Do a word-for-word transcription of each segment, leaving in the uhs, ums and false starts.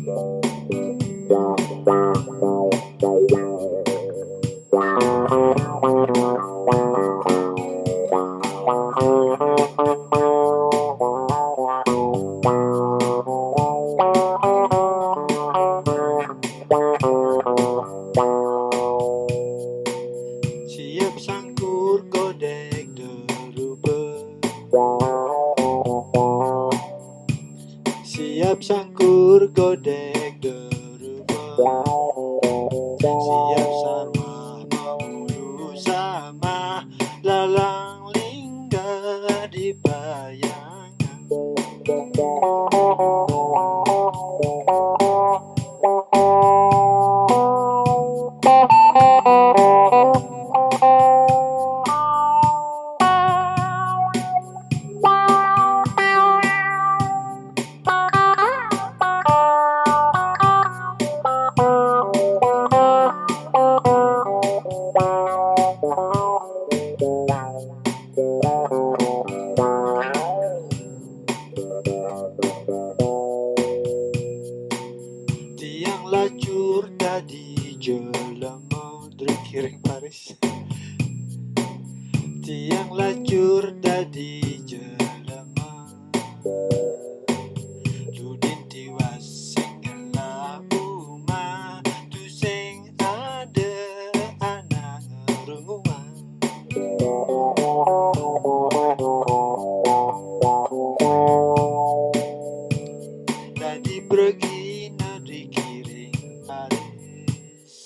Siap sangkur godek derupa. Siap sangkur godek derupa. Siap sarwah mabulu samah lalang lingga di payangan. Tiang lacur dadi jelema, drik kiring paris. Tiang lacur dadi jelema. Ludin tiwas sing ngelah umah, tusing ada anak ngerunguang. Dadi pregi nadri kiring paris.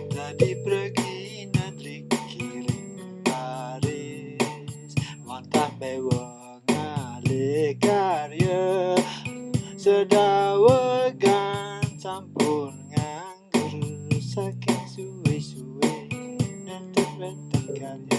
Dadi pregi nadri kiring paris. Wantah mewah ngalih karya, sedawegan sampun nganggur saking suwe-suwe nentep wenten karya.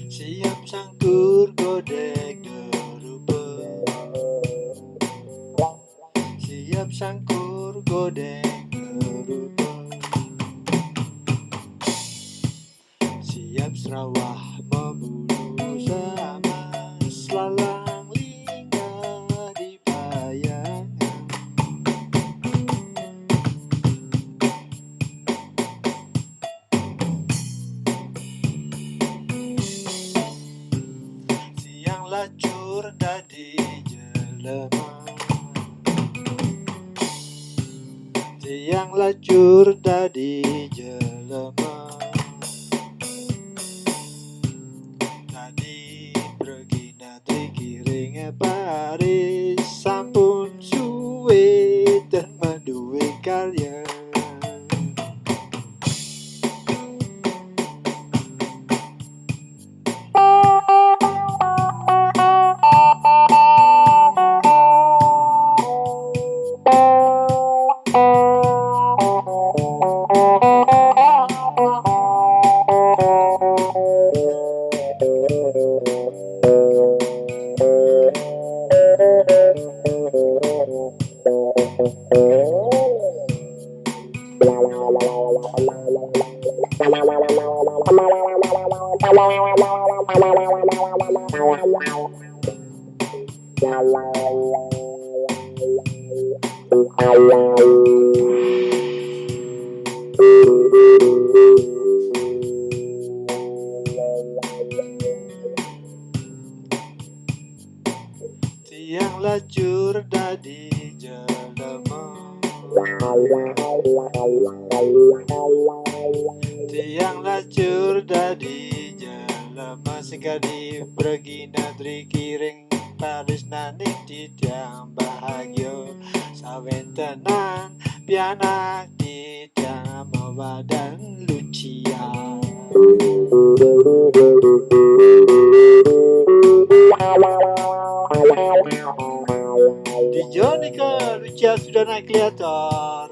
Siap sangkur godek derupa. Siap sangkur godek derupa. Siap serawah mabulu sama, selalang linggah di payangan. Tiang lacur dadi jelema. Tiang lacur dadi jelema. Dadi pregi nadri kiring paris, sampun suwe teh maduwe karya. Tiang lacur dadi jelema. Tiang lacur dadi jelema, sakadi pragina Tri Kiring, parisnaning titiang bahagia. Sawentenan pianak titiang mawadan Lucia. Dija nika Lucia Sudana Kleator?